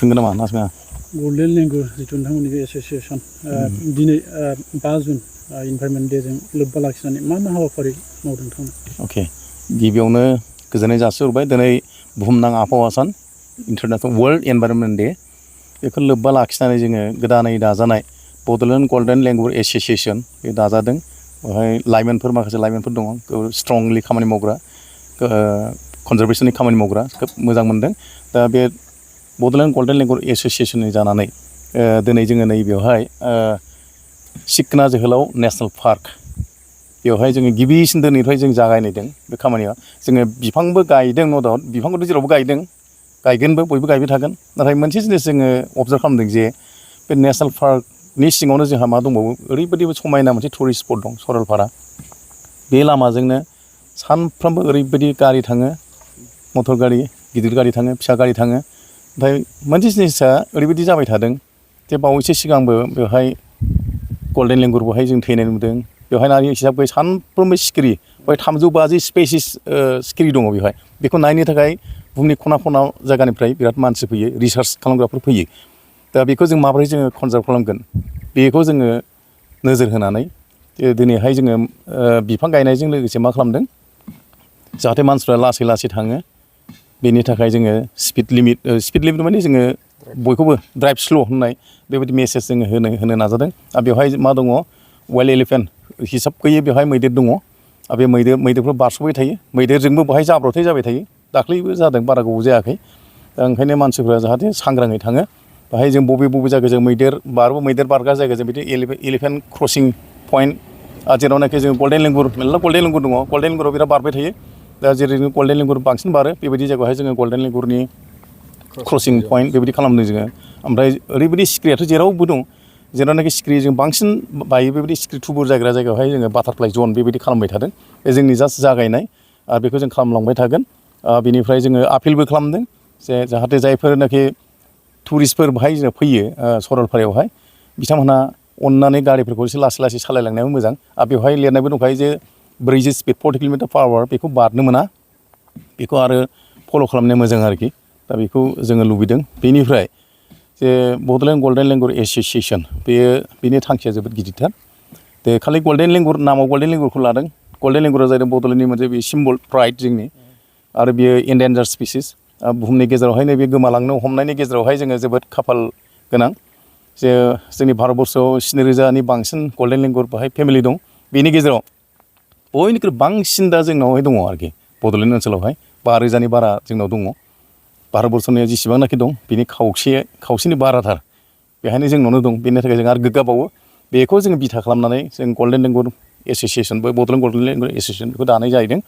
सोंगोन नामा ना सोङा बड'लेण्ड लेंगुर जिथु नोंथांमोननि एस'सिएशन दिनै 5 जुन इनभाइरनमेन्ट डे जों लोब्बा लाखिनानै मा हाबाफारि मावदों नोंथांमोना अके गिबियावनो गोजोननाय जासिहरबाय दिनै बुहुमनां आबहावा सान इन्टारनेशनेल वर्ल्ड एनभाइरनमेन्ट डे बेखौ लोब्बा लाखिनानै जोङो गोदानै दाजानाय बड'लेण्ड गल्डेन लेंगुर एस'सिएशन बे दाजादों बेवहाय माखासे लाइमोनफोर दङ स्ट्रंलि खामानि मावग्रा कनजारभेशननि खामानि मावग्रा खोब मोजां मोनदों दा बे बड'लेण्ड गल्डेन लेंगुर एस'सिएशननि जानानै दिनै जोङो नैबेयावहाय सिखना जोहोलाव नेसनेल पार्क बेवहाय जोङो गिबिसिन दिनैनिफ्राय जों जागायनायदों बे खामानिया जोङो बिफांबो गायदों न' डाउट बिफांखौथ' जेरावबो गायगोनबो बयबो गायबाय थागोन नाथाय मोनसे जिनिस जोङो अबजार्भ खालामदों जे बे नेसनेल पार्कनि सिङावनो जोंहा मा दंबावो ओरैबायदि समायना मोनसे टुरिस्ट स्पट दं सरलपारा बे लामाजोंनो सानफ्रोमबो ओरैबायदि गारि थाङो मटर गारि गिदिर गारि थाङो फिसा गारि थाङो ओमफ्राय मोनसे जिनिसा ओरैबायदि जाबाय थादों जे बावैसो सिगांबो बेवहाय गल्डेन लेंगुर बेवहाय जों थैनाय नुदों बेवहाय नायनो हिसाबै सानफ्रोमबो सिखिरि बेवहाय 350 स्पेसिस सिखिरि दङ बेवहाय बेखौ नायनो थाखाय बुहुमनि खना खना जायगानिफ्राय बिराद मानसि फैयो रिसार्च खालामग्राफोर फैयो दा बेखौ जों माबोरै जोङो कनजार्भ खालामगोन बेखौ जोङो नोजोर होनानै दिनैहाय जोङो बिफां गायनायजों लोगोसे मा खालामदों जाहाथे मानसिफ्रा लासै लासै थाङो बेनि थाखाय जोङो स्पिड लिमिट माने जोङो बयखौबो ड्राइभ स्ल' होननाय बेबायदि मेसेज जोङो होनो नाजादों आरो बेवहाय मा दङ वाइल्ड एलिफेन्ट हिसाब गैयै बेवहाय मैदेर दङ आरो बे मैदेरफोर बारस'बाय थायो मैदेरजोंबो बेवहाय जाब्रबथाय जाबाय थायो दाख्लैबो जादों बारा गोबाव जायाखै दा ओंखायनो मानसिफ्रा जाहाथे सांग्राङै थाङो बेहाय जों बबे जायगाजों मैदेर बारग्रा जायगाजों बिदि एलिफेन्ट क्रसिं पइन्ट जेरावनाखि जों गल्डेन लेंगुर मेरला गल्डेन लेंगुर दङ गल्डेन लेंगुराव बिराद बारबाय थायो दा जेरै जों गल्डेन लेंगुर बांसिन बारो बेबायदि जायगायावहाय जोङो गल्डेन लेंगुरनि क्रसिं पइन्ट बेबायदि खालामदों जोङो ओमफ्राय ओरैबायदि सिखिरियाथ' जेरावबो दं जेरावनाखि सिखिरि जों बांसिन बायो बेबायदि सिखिरि थुबुर जाग्रा जायगायावहाय जोङो बाटारफ्लाइ जन बेबायदि खालामबाय थादों बे जोंनि जास्ट जागायनाय आरो बेखौ जों खालामलांबाय थागोन बेनिफ्राय जोङो आपिलबो खालामदों जे जाहाथे जायफोरनाखि टुरिस्टफोर बाहाय जोङो फैयो सरलपारायावहाय बिथांमोनहा अननानै गारिफोरखौ एसे लासै लासै सालायलांनायाबो मोजां आरो बेवहाय लिरनायबो दंखायो जे 40 स्पिड 40 किल'मिटार/आवार बेखौ बारनो मोना बेखौ आरो फल' खालामनाया मोजां आरोखि दा बेखौ जोङो लुबैदों बेनिफ्राय जे बड'लेण्ड गल्डेन लेंगुर एस'सिएशन बेनि थांखिया जोबोद गिदिरथार दे खालि गल्डेन लेंगुर नामाव गल्डेन लेंगुरखौ लादों गल्डेन लेंगुरा जादों बड'लेण्डनि मोनसे बे सिम्बल प्राइड जोंनि आरो बियो एन्डेन्जार्ड स्पिसिस बुहुमनि गेजेरावहाय नैबे गोमालांनो हमनायनि गेजेरावहाय जोङो जोबोद खाफाल गोनां जे जोंनि भारतबर्सआव 7,000नि बांसिन गल्डेन लेंगुर बाहाय फेमिलि दं बेनि गेजेराव बयनिख्रुइ बांसिन दा जोंनावहाय दङ आरोखि बड'लेण्ड ओनसोलावहाय 5,000नि बारा जोंनाव दङ भारतबर्सनि जेसेबांनाखि दं बिनि खावसेनि बाराथार बेहायनो जोंनावनो दं बेनि थाखाय जों आरो गोग्गाबावो बेखौ जों बिथा खालामनानै जों golden langur association Bodoland golden langur association बेखौ दानाय जाहैदों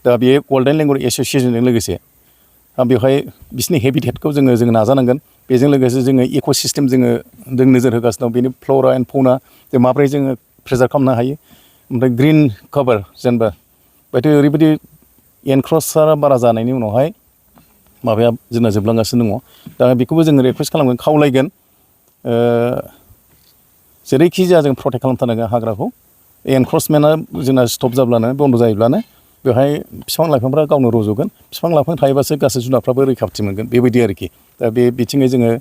दा बे गल्डेन लेंगुर एस'सिएशनजों लोगोसे बेवहाय बिसिनि हेबिटेटखौ जोङो नाजानांगोन बेजों लोगोसे जोङो इक' सिस्टेम जों नोजोर होगासिनो दं बेनि फ्ल'रा एन्ड फौना जों माबोरै जोङो प्रिजार्भ खालामनो हायो ओमफ्राय ग्रिन कभार जेनेबा बेथ' ओरैबायदि एनक्र'चआ बारा जानायनि उनावहाय माबाया जोंना जोबलांगासिनो दङ दा बेखौबो जोङो रिकुवेस्ट खालामगोन खावलायगोन जेरैखि जाया जों प्रटेक्ट खालामथारनांगोन हाग्राखौ एनक्र'चमेन्टआ जोंना स्टप जाब्लानो बन्द' जायोब्लानो बेवहाय बिफां लाइफांफ्रा गावनो रज'गोन बिफां लाइफां थायोबासो गासै जुनारफ्राबो रैखाथि मोनगोन बेबायदि आरोखि दा बे बिथिङै जोङो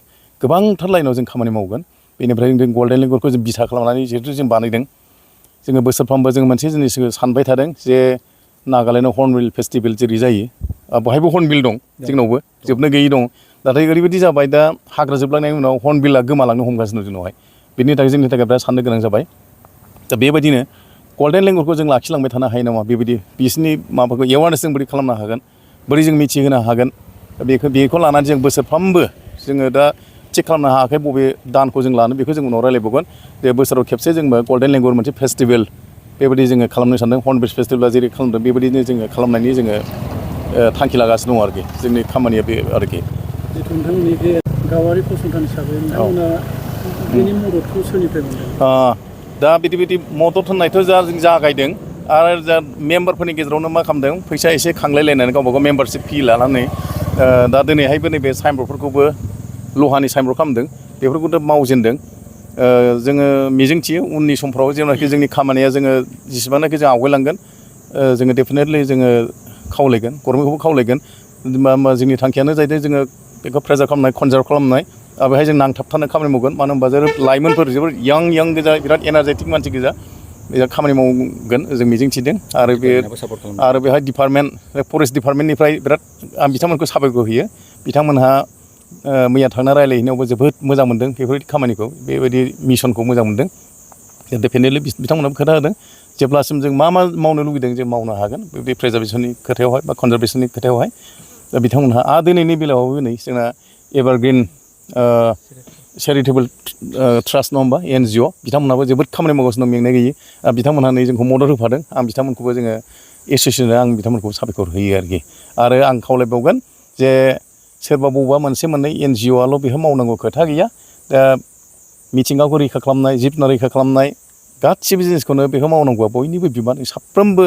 गोबांथार लाइनाव जों खामानि मावगोन बेनिफ्राय जों गल्डेन लेंगुरखौ जों बिथा खालामनानै जिहेथु जों बानायदों जोङो बोसोरफ्रोमबो जों मोनसे जिनिसखौ सानबाय थादों जे नागालेण्डआव हर्नबिल फेस्टिभेल जेरै जायो बहायबो हर्नबिल दं जोंनावबो जोबनो गैयै दं नाथाय ओरैबायदि जाबाय दा हाग्रा जोबलांनायनि उनाव हर्नबिला गोमालांनो हमगासिनो दं जोंनावहाय बेनि थाखाय जोंनि थाखाय बिराद साननो गोनां जाबाय दा बेबायदिनो गल्डेन लेंगुरखौ जों लाखिलांबाय थानो हायो नामा बेबायदि बिसोरनि माबाखौ एवारनेस जों बोरै खालामनो हागोन बोरै जों मिथिहोनो हागोन बेखौ लानानै जों बोसोरफ्रोमबो जोङो दा थिग खालामनो हायाखै बबे दानखौ जों लानो बेखौ जों उनाव रायलायबावगोन जे बोसोराव खेबसे जोंबो गल्डेन लेंगुर मोनसे फेस्टिभेल बेबायदि जोङो खालामनो सानदों हर्नबिल फेस्टिभेला जेरै खालामदों बेबायदिनो जोङो खालामनायनि जोङो थांखि लागासिनो दङ आरोखि जोंनि खामानिया बे आरोखि जिथु नोंथांमोननि बे गावारि फसंथान हिसाबै नोंथांमोना बेनि मददखौ सोरनिफ्राय मोनदों दा बिदि मदद होननायथ' जों जागायदों आरो जा मेम्बारफोरनि गेजेरावनो मा खालामदों फैसा एसे खांलायलायनानै गावबा गाव मेम्बारशिप फि लानानै दा दिनैहायबो नैबे साइनबर्डफोरखौबो लहानि साइनबर्ड खालामदों बेफोरखौथ' मावजेनदों जोङो मिजिंथियो उननि समफ्राव जेब्लानाखि जोंनि खामानिया जोङो जेसेबांनाखि जों आवगायलांगोन जोङो डेफिनेटलि जोङो खावलायगोन गभर्नमेन्टखौबो खावलायगोन जोंनि थांखियानो जाहैदों जोङो बेखौ प्रिजार्भ खालामनाय कनजार्भ खालामनाय बेहाय जों नांथाबथानो खामानि मावगोन मानो होनबा जोबोर लाइमोनफोर जोबोर यां गोजा बिराद एनारजेटिक मानसि गोजा बे खामानि मावगोन जों मिजिंथिदों आरो बेहाय डिपार्टमेन्ट फरेस्ट डिपार्टमेन्टनिफ्राय बिराद आं बिथांमोनखौ साबायखर होयो बिथांमोनहा मैया थांना रायलायहैनायावबो जोबोद मोजां मोनदों बेफोरबायदि खामानिखौ बेबायदि मिशनखौ मोजां मोनदों डेफिनेटलि बिथांमोनाबो खोथा होदों जेब्लासिम जों मा मावनो लुगैदों जों मावनो हागोन बे प्रिजार्भेसननि खोथायावहाय बा कनजारभेसननि खोथायावहाय दा बिथांमोनहा दिनैनि बेलायावबो नै जोंना एभारग्रिन चेरिटेबल ट्रास्ट नङा होमबा NGO बिथांमोनहाबो जोबोद खामानि मावगासिनो दं मेंनाय गैयै बिथांमोनहा नै जोंखौ मदद होफादों आं बिथांमोनखौबो जोङो एसोसियेसनजों आं बिथांमोनखौ साबायखर होयो आरोखि आरो आं खावलायबावगोन जे सोरबा बबेबा मोनसे मोननै NGOआल' बेहाय मावनांगौ खोथा गैया दा मिथिंगाखौ रैखा खालामनाय जिब जुनार रैखा खालामनाय गासिबो जिनिसखौनो बेखौ मावनांगौआ बयनिबो बिबान साफ्रोमबो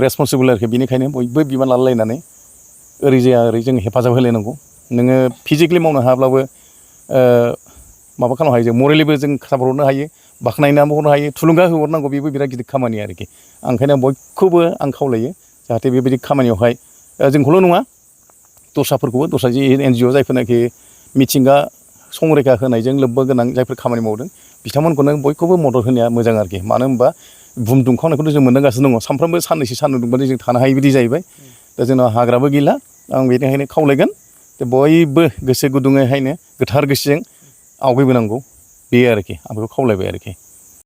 रेसपन्सिबोल आरोखि बेनिखायनो बयबो बिबान लालायनानै ओरै जाया ओरै जों हेफाजाब होलायनांगौ नोङो फिजिकेलि मावनो हायाब्लाबो माबा खालामनो हायो जों मरेलिबो जों सापर्ट हरनो हायो बाख्नायनानैबो हरनो हायो थुलुंगा होहरनांगौ बेबो बिराद गिदिर खामानि आरोखि ओंखायनो बयखौबो आं खावलायो जाहाथे बेबायदि खामानियावहाय जोंखौल' नङा दस्राफोरखौबो दस्रा जि NGO जायफोरनाखि मिथिंगा संरैखा होनायजों लोब्बा गोनां जायफोर खामानि मावदों बिथांमोनखौनो बयखौबो मदद होनाया मोजां आरोखि मानो होनबा बुहुम दुंखावनायखौथ' जों मोनदांगासिनो दङ सानफ्रोमबो साननैसो सानदुं दुंबानो जों थानो हायै बायदि जाहैबाय दा जोंनाव हाग्राबो गैला आं बेनिखायनो खावलायगोन जे बयबो गोसो गुदुङैहायनो गोथार गोसोजों आवगायबोनांगौ बे आरोखि आं बेखौ खावलायबाय आरोखि